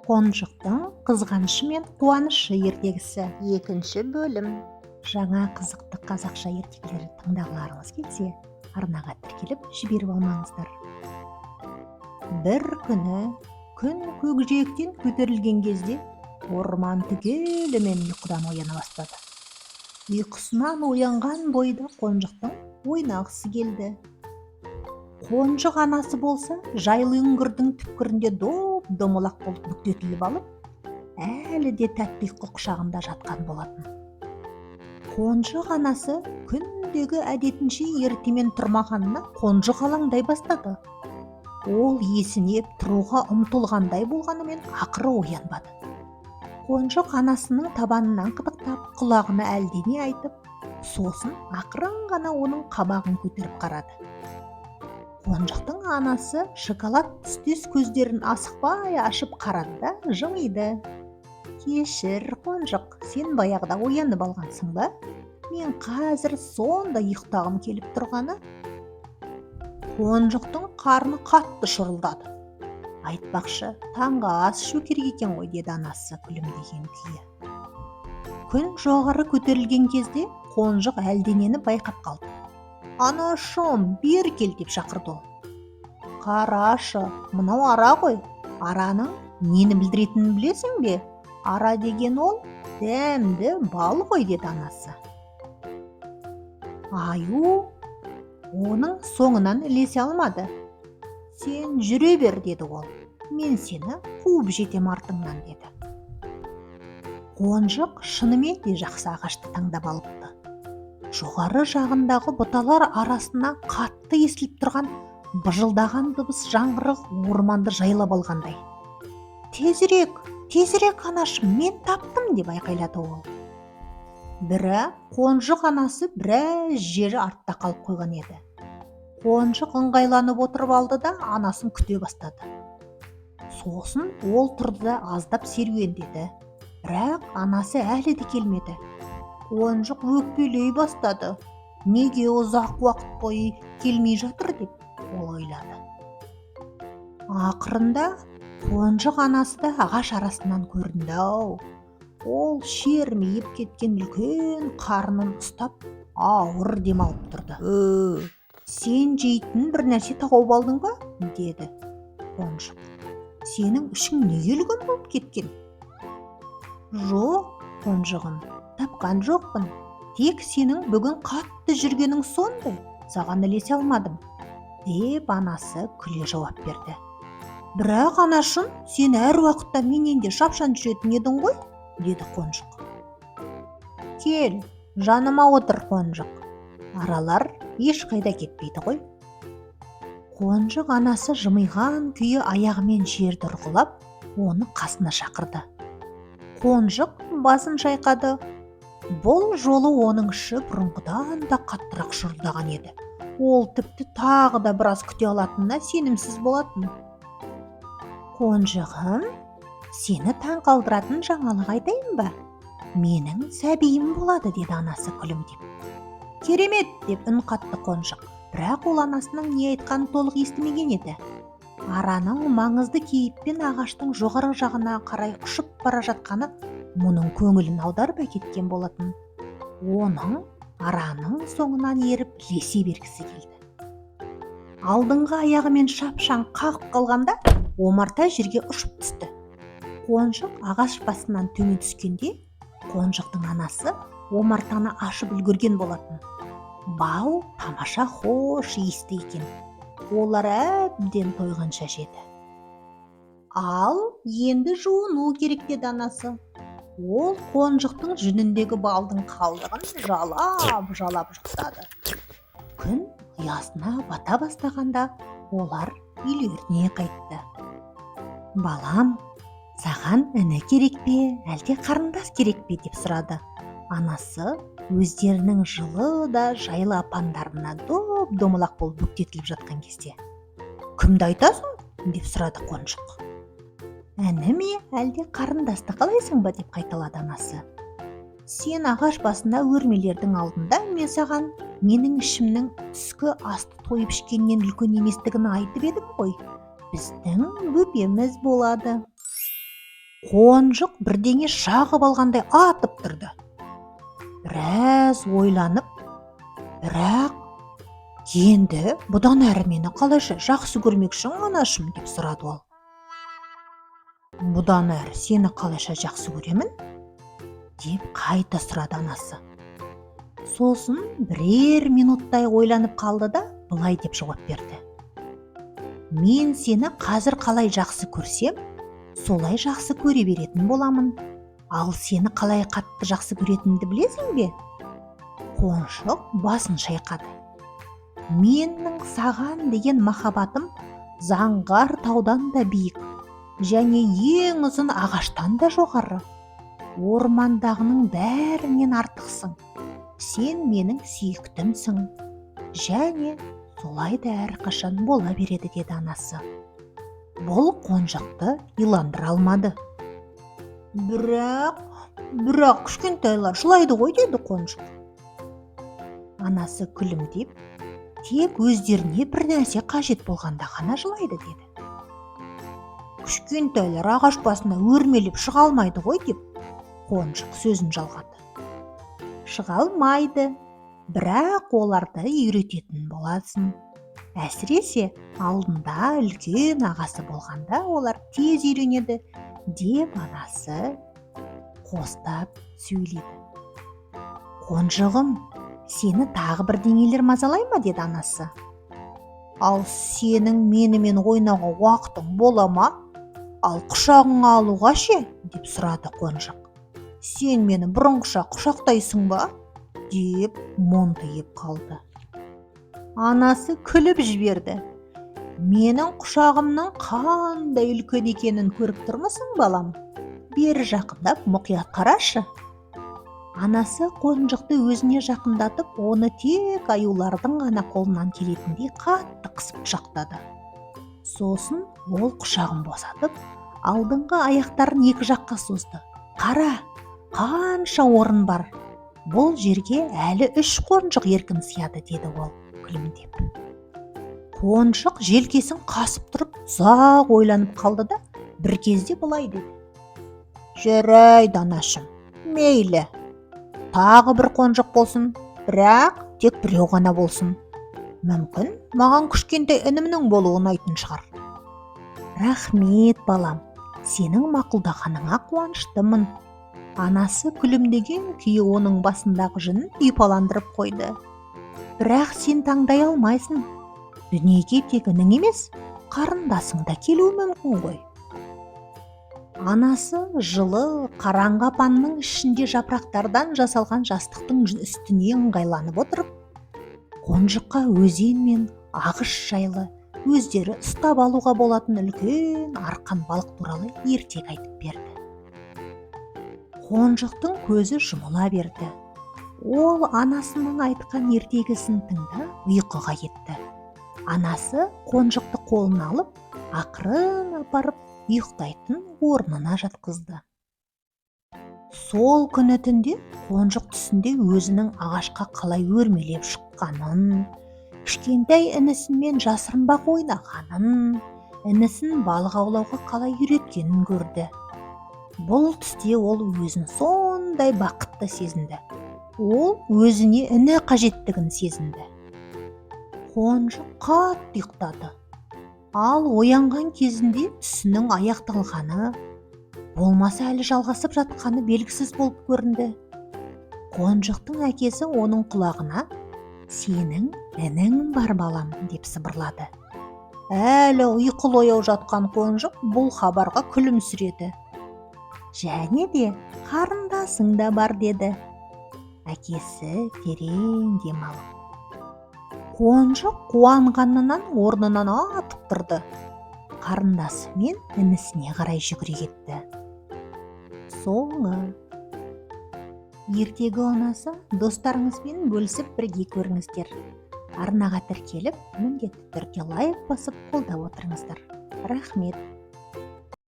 Қонжықтың қызғанышы мен қуанышы ертегісі, Екінші бөлім. Жаңа қызықты қазақша ертегілерді тыңдағыларыңыз келсе, арнаға тіркеліп жіберіп алмаңыздар. Бір күні күн көкжиектен көтерілген кезде орман түгелімен ұйқыдан ояна бастады. Ұйқысынан оянған бойда қонжықтың ойнағысы келді. Қонжық анасы болса, жайлы үңгірдің түкпірінде доп домалақ болып бүктетіліп алып, әлі де тәтті ұйқы құшағында жатқан болатын. Қонжық анасы күндегі әдетінше ертемен тұрмағанына қонжық алаңдай бастады. Ол есінеп тұруға ұмтылғандай болғанымен, ақыры оянбады. Қонжық анасының табанынан қытықтап, құлағына әлдене айтып, сосын ақырын ғана оның қабағын көтеріп қарады. Қонжықтың анасы шоколад түстес көздерін асықпай ашып қарады да, жымиды. «Кешір, Қонжық, сен баяғыда оянып алғансың ба? Мен қазір сонда ұйықтағым келіп тұрғаны». Қонжықтың қарны қатты шұрылдады. «Айтпақшы, таңғы ас ішу керек екен ғой», – деді анасы күлімдеген күйі. Күн жоғары көтерілген кезде қонжық әлденені байқап қалды. «Анашым, бері кел!» – деп шақырды ол. «Қарашы, мынау ара ғой. Араның нені білдіретінін білесің бе? Ара деген ол дәмді бал ғой», – деді анасы. Аю оның соңынан ілесе алмады. «Сен жүре бер, – деді ол, – мен сені қуып жетем артыңнан», – деді. Қонжық шынымен де жақсы ағашты таңдап алыпты. Жоғары жағындағы бұталар арасына қатты естіліп тұрған быжылдаған дыбыс жаңғырық орманды жайлап алғандай. «Тезірек, тезірек, анашым, мен таптым!» – деп айқайлады ол. Бірақ қонжық анасы біраз жері артта қалып қойған еді. Қонжық ыңғайланып отырып алды да, анасын күте бастады. Сосын ол тұрды да, аздап серуендеді. Бірақ анасы әлі де келмеді. Қонжық өкпелей бастады. «Неге ұзақ уақыт бойы келмей жатыр?» – деп ол ойлады. Ақырында қонжық анасы да ағаш арасынан көрінді ау. Ол шермиіп кеткен үлкен қарнын ұстап, ауыр демалып тұрды. «Сен жейтін бір нәрсе тауып алдың ба?» – деді қонжық. «Сенің ішің неге үлкен болып кеткен?» «Жоқ, қонжығым, тапқан жоқпын. Тек сенің бүгін қатты жүргенің сондай, саған ілесе алмадым», – деп анасы күле жауап берді. «Бірақ, анашым, сен әр уақытта менен де шапшаң жүретін едің ғой», – деді қонжық. «Кел, жаныма отыр, Қонжық. Аралар ешқайда кетпейді ғой». Қонжық анасы жымиған күйі аяғымен жерді ұрғылап, оны қасына шақырды. Қонжық басын шайқады. Бұл жолы оның іші бұрынғыдан да қаттырақ шұрылдаған еді. Ол тіпті тағы да біраз күте алатынына сенімсіз болатын. «Қонжығым, сені таң қалдыратын жаңалық айтайын ба? Менің сәбиім болады», – деді анасы күлімдеп. «Керемет!» – деп үн қатты қонжық. Бірақ ол анасының не айтқанын толық естімеген еді. Араның маңызды кейіппен ағаштың жоғары жағына қарай ұшып бара жатқаны мұның көңілін аударып әкеткен болатын. Оның араның соңынан еріп, ілесе бергісі келді. Алдыңғы аяғымен шапшаң қағып қалғанда, омарта жерге ұшып түсті. Қонжық ағаш басынан төмен түскенде, қонжықтың анасы омартаны ашып үлгерген болатын. Бал тамаша хош иісті екен. Олар әбден тойғанша жеді. «Ал енді жуыну керек», – деді анасы. Ол қонжықтың жүніндегі балдың қалдығын жалап жалап жұқтады. Күн ұясына бата бастағанда, олар үйлеріне қайтты. «Балам, саған іні керек пе, әлде қарындас керек пе?» – деп сұрады анасы өздерінің жылы да жайлы апандарына доп домалақ болып бүктетіліп жатқан кезде. «Кімді айтасың?» – деп сұрады қонжық. «Іні ме, әлде қарындасты қалайсың ба?» – деп қайталады анасы. «Сен ағаш басында өрмелердің алдында мен саған менің ішімнің түскі асты тойып ішкеннен үлкен еместігін айтып едім ғой. Біздің бөпеміз болады». Қонжық бірдеңе шағып алғандай атып тұрды. Біраз ойланып, бірақ енді бұдан әрі мені қалайша жақсы көрмекшің, анашым, деп сұрады ол. Бұдан әрі сені қалайша жақсы көремін, деп қайта сұрады анасы. Сосын бірер минуттай ойланып қалды да, былай деп жауап берді: Мен сені қазір қалай жақсы көрсем, солай жақсы көре беретін боламын. Ал сені қалай қатты жақсы көретінімді білесің бе? Қонжық басын шайқады. Менің саған деген махаббатым заңғар таудан да биік және ең ұзын ағаштан да жоғары. Ормандағының бәрінен артықсың. Сен менің сүйіктімсің және солай да әрқашан бола береді, деді анасы. Бұл қонжықты иландыра алмады. Бірақ кішкентайлар жылайды ғой, деді қонжық. Анасы күлімдеп, тек өздеріне бір нәрсе қажет болғанда ғана жылайды, деді. Кішкентайлар ағаш басына өрмелеп шыға алмайды ғой, деп қонжық сөзін жалғады. Шыға алмайды, бірақ оларды үйрететін боласың. Әсіресе алдында үлкен ағасы болғанда, олар тез үйренеді, деп анасы қостап сөйледі. Қонжығым, сені тағы бірдеңелер мазалай ма, деді анасы. Ал сенің менімен ойнауға уақытың бола ма? Ал құшағыңа алуға ше, деп сұрады қонжық. Сен мені бұрынғыша құшақтайсың ба, деп монтиып қалды. Анасы күліп жіберді. Менің құшағымның қандай үлкен екенін көріп тұрмысың, балам? Бері жақындап, мұқият қарашы. Анасы қонжықты өзіне жақындатып, оны тек аюлардың ғана қолынан келетіндей қатты қысып құшақтады. Сосын ол құшағын босатып, алдыңғы аяқтарын екі жаққа созды. Қара, қанша орын бар! Бұл жерге әлі үш қонжық еркін сыяды, деді ол күлімдеп. Қонжық желкесін қасып тұрып ұзақ ойланып қалды да, бір кезде былай деді: Жарайды, анашым, мейлі, тағы бір қонжық болсын, бірақ тек біреу ғана болсын. Мүмкін, маған кішкентай інімнің болуы ұнайтын шығар. Рахмет, балам, сенің мақұлдағаныңа қуаныштымын. Анасы күлімдеген күйі оның басындағы жүнін ұйпаландырып қойды. Бірақ сен таңдай алмайсың. Дүниеге тек інің емес, қарындасың да келуі мүмкін ғой. Анасы жылы қараңғы апанның ішінде жапырақтардан жасалған жастықтың үстіне ыңғайланып отырып, қонжыққа өзен мен ағыс жайлы, өздері ұстап алуға болатын үлкен арқан балық туралы ертегі айтып берді. Қонжықтың көзі жұмыла берді. Ол анасының айтқан ертегісін тыңдап, ұйқыға кетті. Анасы қонжықты қолына алып, ақырын апарып ұйықтайтын орнына жатқызды. Сол күні түнде қонжық түсінде өзінің ағашқа қалай өрмелеп шыққанын, кішкентай інісімен жасырынбақ ойнағанын, інісін балық аулауға қалай үйреткенін көрді. Бұл түсте ол өзін сондай бақытты сезінді. Ол өзіне іні қажеттігін сезінді. Қонжық қатты ұйықтады. Ал оянған кезінде түсінің аяқталғаны болмаса әлі жалғасып жатқаны белгісіз болып көрінді. Қонжықтың әкесі оның құлағына: «Сенің інің бар, балам», – деп сыбырлады. Әлі ұйқылы ояу жатқан қонжық бұл хабарға күлімсіреді. Және де қарындасың да бар, деді әкесі терең демалып. Қонжық қуанғанынан орнынан атып тұрды, қарындасы мен інісіне қарай жүгіре кетті. Соңы. Ертегі ұнаса, достарыңызбен бөлісіп, бірге көріңіздер. Арнаға тіркеліп, міндетті түрде лайк басып, қолдап отырыңыздар. Рахмет.